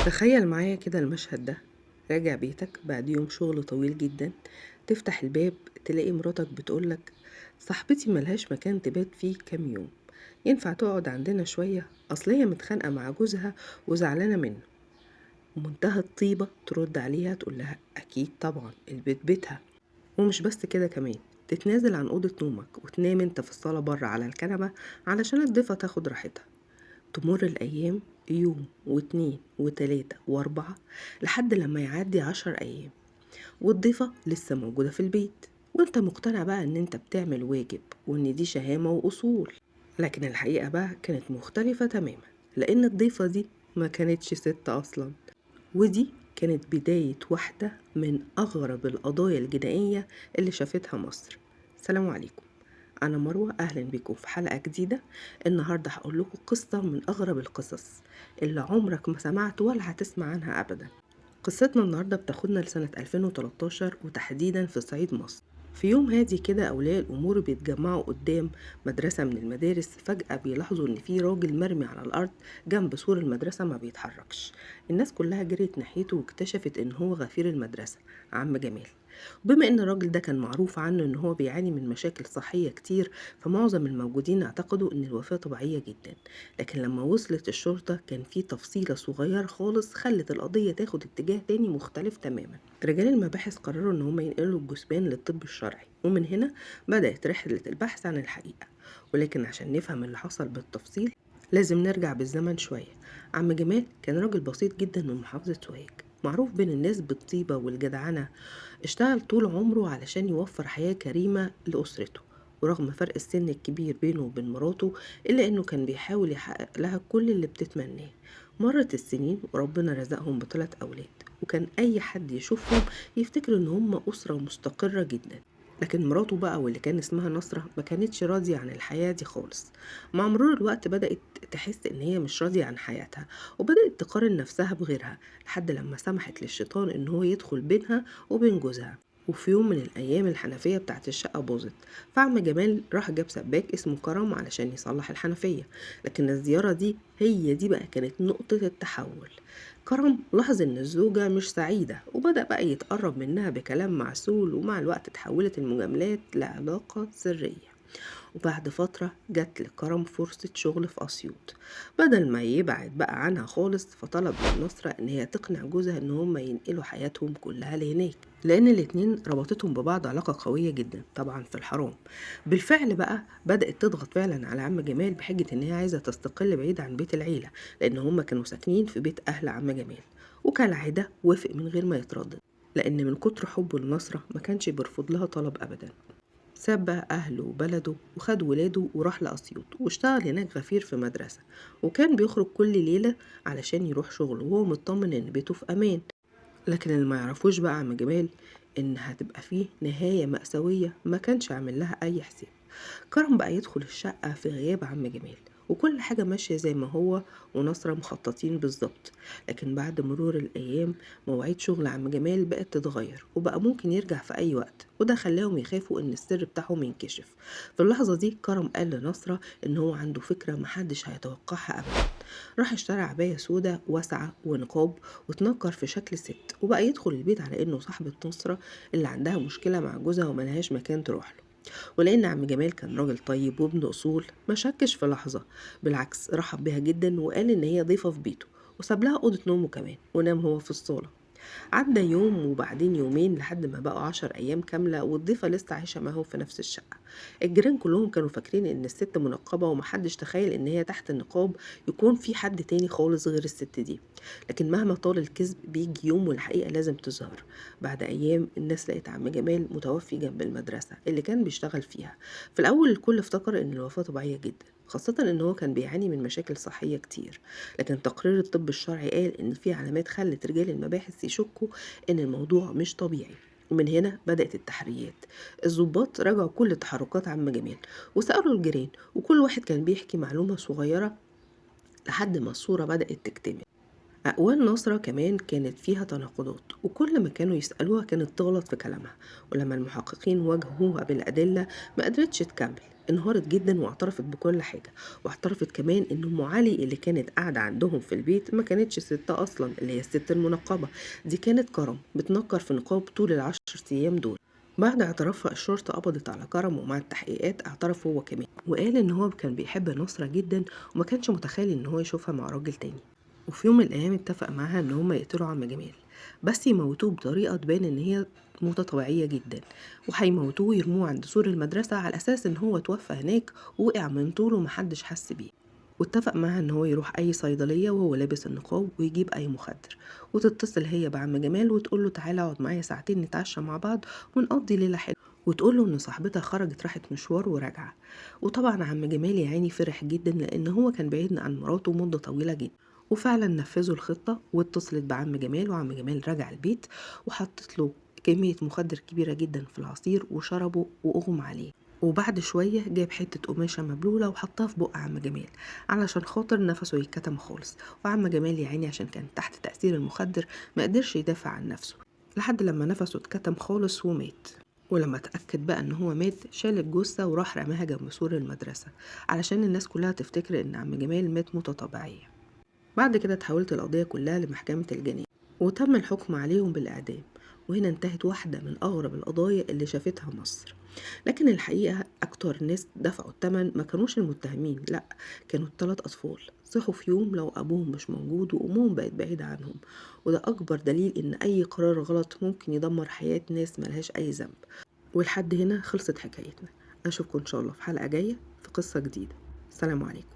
تخيل معايا كده المشهد ده. راجع بيتك بعد يوم شغل طويل جدا، تفتح الباب تلاقي مراتك بتقولك صاحبتي ملهاش مكان تبات فيه كام يوم، ينفع تقعد عندنا شوية؟ أصل هي متخانقة مع جوزها وزعلانة منه. ومنتهى الطيبة ترد عليها تقول لها أكيد طبعا البيت بيتها. ومش بس كده، كمان تتنازل عن أوضة نومك وتنام انت في الصالة برا على الكنبة علشان الضيفة تاخد راحتها. تمر الأيام يوم واتنين وتلاتة وأربعة لحد لما يعدي 10 أيام والضيفة لسه موجودة في البيت، وانت مقتنع بقى ان انت بتعمل واجب وان دي شهامة وأصول. لكن الحقيقة بقى كانت مختلفة تماما، لأن الضيفة دي ما كانتش ست أصلا، ودي كانت بداية واحدة من أغرب القضايا الجنائية اللي شافتها مصر. السلام عليكم، أنا مروة، أهلا بكم في حلقة جديدة. النهاردة هقول لكم قصة من أغرب القصص اللي عمرك ما سمعت ولا هتسمع عنها أبدا. قصتنا النهاردة بتاخدنا لسنة 2013 وتحديدا في صعيد مصر. في يوم هادي كده أولياء الأمور بيتجمعوا قدام مدرسة من المدارس، فجأة بيلاحظوا إن في راجل مرمي على الأرض جنب سور المدرسة ما بيتحركش. الناس كلها جريت ناحيته واكتشفت إن هو غفير المدرسة عم جمال. بما إن الراجل ده كان معروف عنه إن هو بيعاني من مشاكل صحية كتير، فمعظم الموجودين اعتقدوا إن الوفاة طبيعية جدا. لكن لما وصلت الشرطة كان في تفصيلة صغيرة خالص خلت القضية تاخد اتجاه تاني مختلف تماما. رجال المباحث قرروا إن هم ينقلوا الجثمان للطب الشرعي، ومن هنا بدأت رحلة البحث عن الحقيقة. ولكن عشان نفهم اللي حصل بالتفصيل لازم نرجع بالزمن شوية. عم جمال كان راجل بسيط جدا من محافظة سوهاج، معروف بين الناس بالطيبة والجدعنة. اشتغل طول عمره علشان يوفر حياة كريمة لأسرته، ورغم فرق السن الكبير بينه وبين مراته إلا إنه كان بيحاول يحقق لها كل اللي بتتمناه. مرت السنين وربنا رزقهم ب3 أولاد، وكان أي حد يشوفهم يفتكر إن هم أسرة مستقرة جدا. لكن مراته بقى واللي كان اسمها نصرة ما كانتش راضية عن الحياة دي خالص. مع مرور الوقت بدأت تحس إن هي مش راضية عن حياتها، وبدأت تقارن نفسها بغيرها، لحد لما سمحت للشيطان إن هو يدخل بينها وبين جوزها. وفي يوم من الأيام الحنفية بتاعت الشقة باظت، فعم جمال راح جاب سباك اسمه كرم علشان يصلح الحنفية. لكن الزيارة دي هي دي بقى كانت نقطة التحول. كرم لاحظ إن الزوجة مش سعيدة، وبدأ بقى يتقرب منها بكلام معسول، ومع الوقت تحولت المجاملات لعلاقة سرية. وبعد فترة جت لكرم فرصة شغل في أسيوط، بدل ما يبعد بقى عنها خالص، فطلب من نصرة إن هي تقنع جوزها إن هم ينقلوا حياتهم كلها لهناك، لأن الاتنين ربطتهم ببعض علاقة قوية جدا طبعا في الحرام. بالفعل بقى بدأت تضغط فعلا على عم جمال بحجة إن هي عايزة تستقل بعيد عن بيت العيلة، لأن هم كانوا ساكنين في بيت أهل عم جمال. وكالعادة وافق من غير ما يتردد، لأن من كتر حبه لنصرة ما كانش بيرفض لها طلب أبدا. ساب بقى أهله وبلده وخد ولاده وراح لأسيوط، واشتغل هناك غفير في مدرسة، وكان بيخرج كل ليلة علشان يروح شغله وهو مطمن إن بيته في أمان. لكن اللي ما يعرفوش بقى عم جمال إن هتبقى فيه نهاية مأساوية ما كانش عامل لها أي حساب. كرم بقى يدخل الشقة في غياب عم جمال، وكل حاجة ماشية زي ما هو ونصرة مخططين بالظبط. لكن بعد مرور الأيام مواعيد شغل عم جمال بقت تتغير، وبقى ممكن يرجع في أي وقت، وده خلاهم يخافوا إن السر بتاعهم ينكشف. في اللحظة دي كرم قال لنصرة إن هو عنده فكرة محدش هيتوقعها أبدا. راح اشترى عباية سودة واسعة ونقاب، وتنكر في شكل ست، وبقى يدخل البيت على إنه صاحبة نصرة اللي عندها مشكلة مع جوزها وملهاش مكان تروح له. ولأن عم جمال كان راجل طيب وابن أصول ما شكش في لحظة، بالعكس رحب بيها جدا وقال إن هي ضيفة في بيته، وساب لها أوضة نومه كمان ونام هو في الصالة. عدى يوم وبعدين يومين لحد ما بقوا 10 أيام كاملة والضيفة لسه عايشة معاهم في نفس الشقة. الجيران كلهم كانوا فاكرين إن الست منقبة، ومحدش تخيل إن هي تحت النقاب يكون في حد تاني خالص غير الست دي. لكن مهما طال الكذب بيجي يوم والحقيقة لازم تظهر. بعد أيام الناس لقت عم جمال متوفي جنب المدرسة اللي كان بيشتغل فيها. في الأول الكل افتكر إن الوفاة طبيعية جدا، خاصة إن هو كان بيعاني من مشاكل صحية كتير. لكن تقرير الطب الشرعي قال إن في علامات خلت رجال المباحث يشكوا إن الموضوع مش طبيعي. ومن هنا بدأت التحريات. الضباط راجعوا كل تحركات عم جمال وسألوا الجيران، وكل واحد كان بيحكي معلومة صغيرة لحد ما الصورة بدأت تكتمل. أقوال نصرة كمان كانت فيها تناقضات، وكل ما كانوا يسألوها كانت تغلط في كلامها، ولما المحققين واجهوها بالأدلة ما قدرتش تكمل، انهارت جدا واعترفت بكل حاجة. واعترفت كمان إن أم علي اللي كانت قاعدة عندهم في البيت ما كانتش ست أصلا، اللي هي الست المنقبة دي كانت كرم بتنكر في نقاب طول ال10 أيام دول. بعد اعترافها الشرطة قبضت على كرم، ومع التحقيقات اعترف هو كمان وقال إن هو كان بيحب نصرة جدا وما كانش متخيل إن هو يشوفها مع راجل تاني. وفي يوم من الأيام اتفق معاها إن هما يقتلوا عم جمال، بس يموتوه بطريقة تبان إن هي موتة طبيعية جدا، وهيموتوه ويرموه عند سور المدرسة على أساس إن هو توفى هناك ووقع من طوله ومحدش حس بيه. واتفق معاها إن هو يروح أي صيدلية وهو لابس النقاب ويجيب أي مخدر، وتتصل هي بعم جمال وتقول له تعالى اقعد معايا ساعتين نتعشى مع بعض ونقضي ليلة حلوة، وتقول له إن صاحبتها خرجت راحت مشوار وراجعة. وطبعا عم جمال يا عيني فرح جدا لأن هو كان بعيد عن مراته مدة طويلة جدا. وفعلا نفذوا الخطة واتصلت بعم جمال، وعم جمال رجع البيت وحطت له كمية مخدر كبيرة جدا في العصير وشربه وأغمى عليه. وبعد شوية جاب حتة قماشة مبلولة وحطها في بق عم جمال علشان خاطر نفسه يتكتم خالص. وعم جمال يا عيني عشان كان تحت تأثير المخدر ما قدرش يدافع عن نفسه لحد لما نفسه اتكتم خالص ومات. ولما اتأكد بقى ان هو مات شال الجثة وراح رماها جنب سور المدرسة علشان الناس كلها تفتكر ان عم جمال مات موتة طبيعية. بعد كده اتحولت القضية كلها لمحكمة الجناية وتم الحكم عليهم بالإعدام. وهنا انتهت واحدة من أغرب القضايا اللي شافتها مصر. لكن الحقيقة أكتر ناس دفعوا الثمن ما كانوش المتهمين، لأ، كانوا ال3 أطفال. صحوا في يوم لو أبوهم مش موجود وأمهم بقت بعيدة عنهم، وده أكبر دليل إن أي قرار غلط ممكن يدمر حياة ناس ملهاش أي ذنب. ولحد هنا خلصت حكايتنا. أشوفكم إن شاء الله في حلقة جاية في قصة جديدة. السلام عليكم.